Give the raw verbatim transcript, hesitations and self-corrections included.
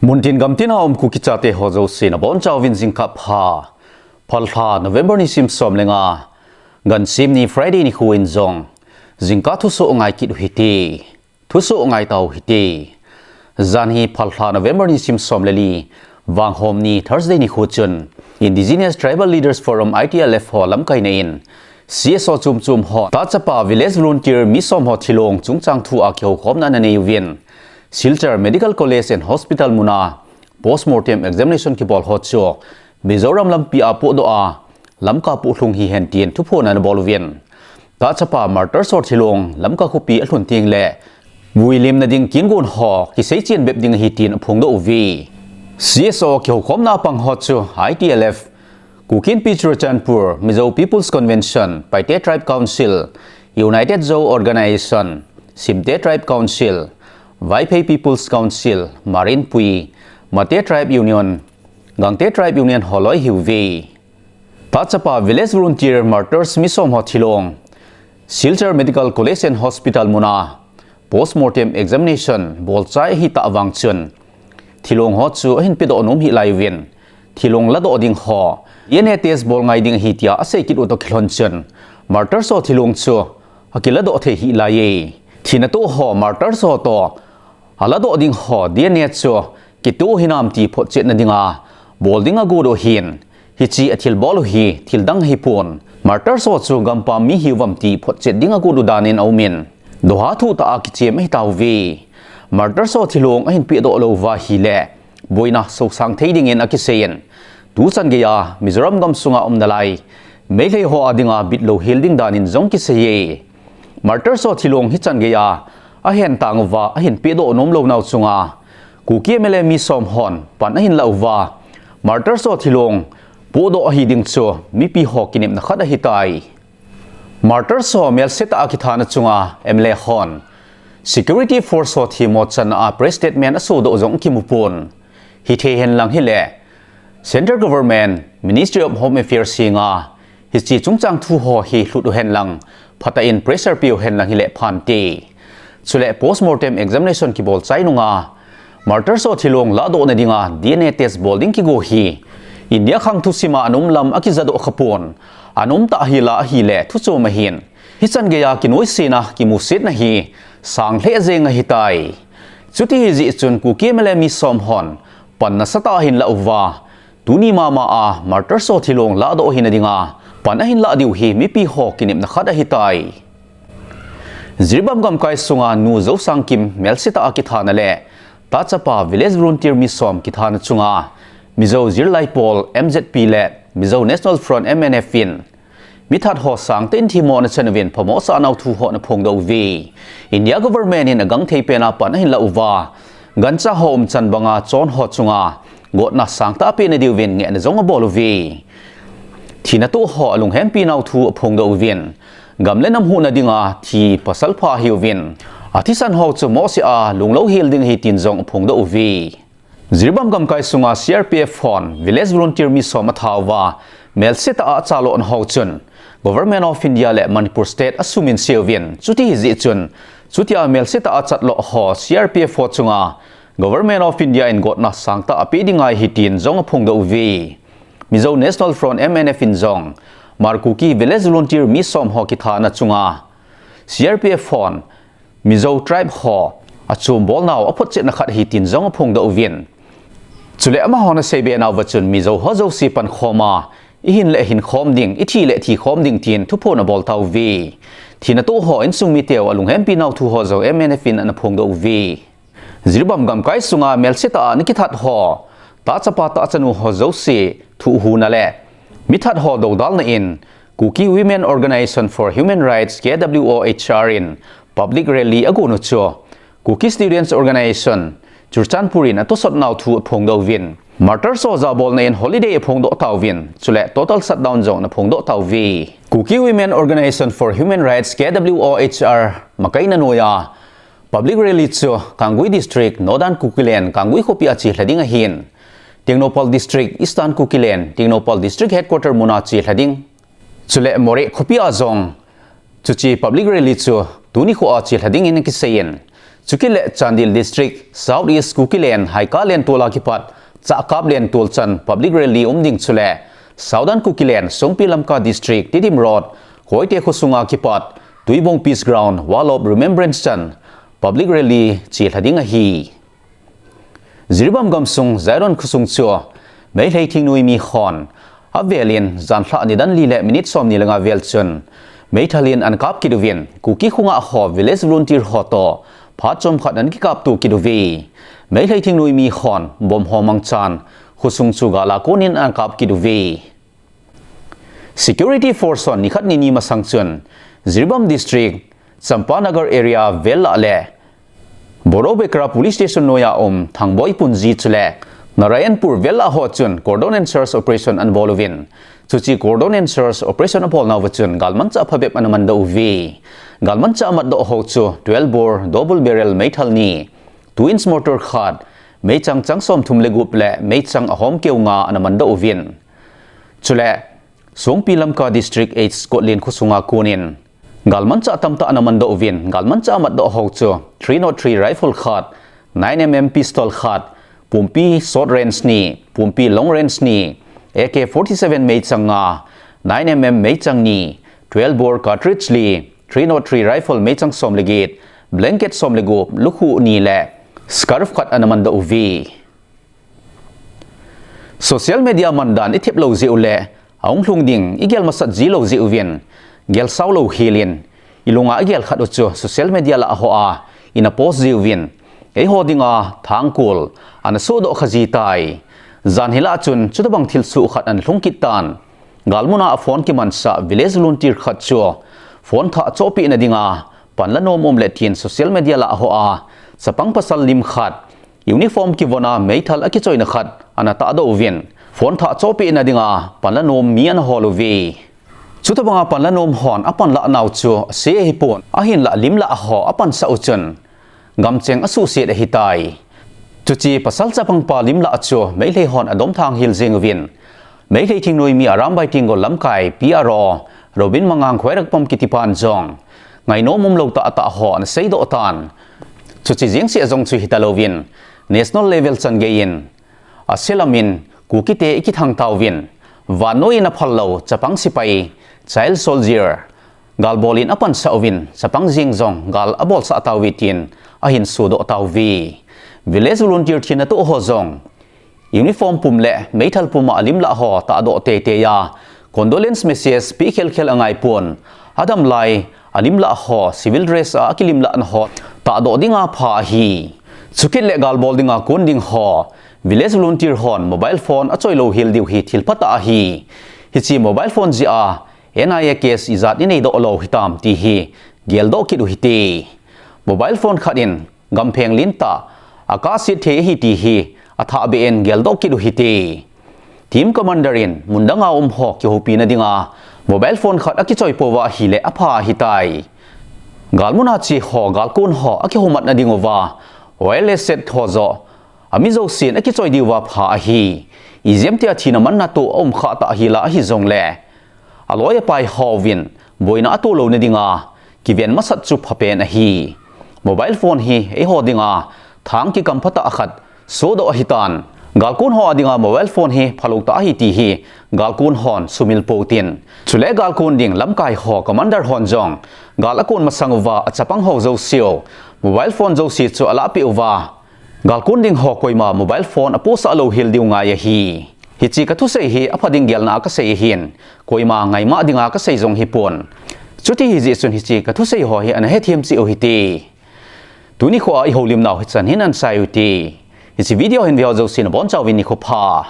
Muntin gamtin a um Kuki chate ho jouse nabonchauvin jingkah pha. Phalbi lha November nisim som le nga, Gansim ni Friday nikho in jong jingkah thusoh ngai kit u hite. Thusoh ngai tau hite. Jan hi phalbi lha November nisim som le li, Vanghom ni Thursday nikho chun Indigenous Tribal Leaders Forum, I T L F ho lamkaina in C S O chom chom ho, tachapa village volunteer mi som ho thilong chungchang thu a kihoukhomna ana nei uvin, Silchar Medical College and Hospital muna postmortem examination kibol ho chu Mizoram lampi a pohdoh a, Lamka pohlhung hihen tin thuphon ana bol uvin, tachapa martyrs ho thilong Lamka khopi alhun teng le vuilimna ding kingon ho kiseichen bep ding ahi tin aphongdoh uve. C S O kihoukhomna a pang ho chu I T L F, Kuki Inpi Churachandpur, Mizo People's Convention, Paite Tribe Council, United Zo Organization, Simte Tribe Council, Vaiphei People's Council, Marinpui, Mate Tribe Union, Gangte Tribe Union holoi ahiuve. Tachapa village volunteer martyrs mi som ho thilong Silchar Medical College and Hospital muna postmortem examination bolchai ahitah vang chun thilong ho chu ahin pedoh nom hih lai uvin, thilong ladoh ding ho D N A test bol ngai ding ahi tia asei kit u toh kilhon chun martyrs ho thilong chu akiladoh thei hih laiye. Thina toh ho martyrs ho toh aladoh ding ho D N A chu kitoh hinam ti photchetna dinga bol ding agot u ahin, hiche a thil bol u hi thil dang ahipon, martyrs ho chu gampam mi ahiuvam ti photchet ding agot u danin aumin, doha thuh tah a kichem ahitauve. Martyrs ho thilong ahin pedoh lou uva ahile boina sosang thei dingin akiseiyin, tuchan geiya Mizoram gamsunga umnalai Meitei ho a dinga bitlou hel ding danin jong kiseiye. Martyrs ho thilong hichan geiya ahen tang uva ahin pedoh nom lou nau chunga Kuki M L A mi som hon pan ahin la uva, martyrs ho thilong pohdoh ahi ding chu mipi ho kinepna khat ahitai. Martyrs ho melsetah a kithana chunga M L A hon security force ho themmo channa a press statement asodoh jong kimupon. Hithei henlang hile Central Government, Ministry of Home Affairs henga hiche chungchang thu ho hi lhut u henlang, phatah in pressure pe u henlang hile phante. Chule postmortem examination kibolchai nunga martyrs ho thilong ladohna dinga D N A test bol ding kigo hi India khang thusima ana um lam akijadoh khapon, ana um tah hila ahile thuchom ahin, hichan geiya kinoisena kimusetna hi sang lheh jeng ahitai. Chuti ahijeh chun Kuki M L A mi som hon pan nasatah a ahin la uva, tuni mama a martyrs ho thilong ladoh hina dinga pan ahin lah diu hi mipi ho kinepna khat ahitai. Jiribam gamkai sunga Nu Jousangkim melsetah a kithana le tachapa village volunteer mi som kithana chunga Mizo Jirlai Pawl, M Z P, le Mizo National Front, M N F, in mithat ho sangtah in themmo ana chan uvin phamo asah nau thu ho ana phongdoh uve. India government in agangthei pena pan ahin la uva, gancha ho umchan banga chon ho chunga gotna sangtah apeh nadiuvin ngehna jong abol uve. Thina toh ho alunghempi nau thu aphongdoh uvin, gam le nam huhna dinga thi pasal pha ahiuvin, athisan ho chu mohseh a lunglou hel ding ahi tin jong aphongdoh uve. Jiribam gamkai sunga C R P F hon village volunteer mi som atha uva, melsetah a achaloh nau ho chun Government of India le Manipur State asumin seuvin, chuti ahijeh chun chutia melsetah a achaloh ho C R P F ho chunga Government of India in gotna sangtah apeh ding ahi tin jong aphongdoh uve. Mizo National Front, M N F, in jong Mar Kuki village volunteer mi som ho kithana chunga C R P F hon Mizo tribe ho achom bolnau aphotchetna khat ahi tin jong aphongdoh uvin. Chule amahon aseibe nauva chun Mizo ho jouse pankhom a, ihin le hinkhom ding, ithi le thikhom ding tin thuphon abol tauve. Thina toh ho insung miteu alunghempi nau thu ho jong M N F in ana phongdoh uve. Jiribam gamkai sunga melsetah a ana kithat ho, tachapa tachanu ho jouse thuhhuna le mithat ho dodalna in Kuki Women Organization for Human Rights, K W O H R, in public rally agon u chu Kuki Students Organization, Churachandpur in atosot nau thu aphongdoh uvin, martyrs ho jabolna in holiday aphongdoh tauvin, chule total shutdown jong ana phongdoh tauve. Kuki Women Organization for Human Rights, K W O H R, makaina noiya public rally chu Kangui District, Northern Kukiland, Kangui khopi a chelha ding ahin, Tengnoupal District, Eastern Kukiland, Tengnoupal District Headquarter muna chelha ding, chule Moreh khopi a jong chuche public rally chu tuni khoa chelha dingin akiseiyin, Chukit le Chandel District, South East Kukiland, Haika Lentol a kipat, Chahkap Lentol chan public rally um ding chule, Southern Kukiland, Songpi Lamka District, Tiddim Road, Koite khosunga kipat, Tuibong Peace Ground, Wall of Remembrance chan public rally chelha ding ahi. Jiribam gamsung Zion khosung chu Meitei thingnoimi hon avelin janlhah nidan li le minute somni le nga vel chun meithal in ana kap kit uvin, Kuki khonga ho village volunteer ho toh phat chomkhat ana kikapto kit uve. Meitei thingnoimi hon bomb ho mangchan khosung chu gal a konin ana kap kit uve. Security force hon nikhat nini masang chun Jiribam District, Champanagar area vel lah le Borobekra Police Station noiya um Thangboi Punji chule Narayanpur vel lah ho chun cordon and search operation ana bol uvin, chuche cordon and search operation abol nauva chun galmanchah phabep ana mandoh uve. Galmanchah amatdoh ho chu twelve bore double barrel meithal ni, two inch mortar khat, meichang chang somthum le gup le meichang ahom keu nga ana mandoh uvin, chule Songpi Lamka District H Kotlen khosunga konin galmanchah tamtah ana mandoh uvin, galmanchah amatdoh ho chu three nought three rifle khat, nine M M pistol khat, pumpi short range ni, pumpi long range ni, A K forty-seven meichang nga, nine M M meichang ni, twelve bore cartridge li, three nought three rifle meichang som le get, blanket som le gup, lukhuh ni le scarf khat ana mandoh uve. Social media mandan i thep lou jeh u le, ahung lhung ding i gel masat ji lou jeh uvin, gel sao lou helin, i lunga i gel khat u chu social media lah hoa ina post ji uvin, eiho dinga thangkol ana sodoh kha ji tai. Jan hilah chun chutabang thilsoh khat ana lhung kit tan. Galmuna a phone kimansah village volunteer khat chu phone thah chohpeh na dinga panla nom um le tin social media lah hoa chapang pasal lim khat uniform kivona meithal akichoina khat ana tahdoh uvin, phone thah chohpeh na dinga panla nom mi ana hol uve. Chutabanga panla nom hon apanlah nau chu ase ahipon, ahinlah lim lah ho apansah u chun gamcheng asuhset ahitai. Chuche pasal chapang pa lim lah chu Meitei hon adom thang hel jeng uvin, Meitei thingnoimi Arambai Tenggol lamkai P R O Robin Mangang Khwairakpam kitipan jong ngainom umlou tahtah ho ana seidoh tan. Chuche jeng seh jong chu hitalouvin, national level chan geiyin ase lamin Kukite i kithang tauvin, vannoi in aphal lou chapang sepai, child soldier, galbol in apansah uvin, chapang jeng jong gal abolsah tauve tin ahin sodoh tauve. Village volunteer thina toh ho jong uniform pum le meithal puma alim lah ho tahdoh teitei a condolence message pe khelkhel angaipon, adam lai alim lah ho civil dress a akilim lahna ho tahdoh dinga pha ahi. Chukit le galbol dinga kon ding ho village volunteer hon mobile phone achoi lou hel diu hi thil phatah ahi. Hiche mobile phone jeh a N I A case ijat ineidoh lou hitam ti hi geldoh kit u hite. Mobile phone khat in gampheng lentah akahset thei ahi ti hi athahbeh in geldoh kit u hite. Team commander in mundanga um ho kihoupina dinga mobile phone khat akichoi pouva ahile apha ahitai. Galmuna che ho galkon ho akihoumatna dinguva wireless set ho joh ami jousen akichoi diuva pha ahi. Ijemtia thina manna toh aum khah tah ahila ahijongle aloi apai hovin boina atoh louna dinga kiven masat chu phapen ahi. Mobile phone hi eiho dinga thang kikam phatah khat sodoh ahitan. Galkon ho a dinga mobile phone hi phalou tah ahi ti hi galkon hon sumil poutin, chule galkon ding lamkai ho commander hon jong gal akon masang uva achapang ho jouseu mobile phone jouse chu alahpeh uva, galkon ding ho koima mobile phone aposah lou hel diu ngai ahi. Hiche kathusei hi apha ding gelna a kasei ahin, koima ngaimah dinga kasei jong hipon. Chuti hijeh chun hiche kathusei ho hi ana hethem cheh u hite. Tuni khoa ihoulimnau hichan hin ansai ute. Hiche video hin veho jousen abonchauvin nikho pha.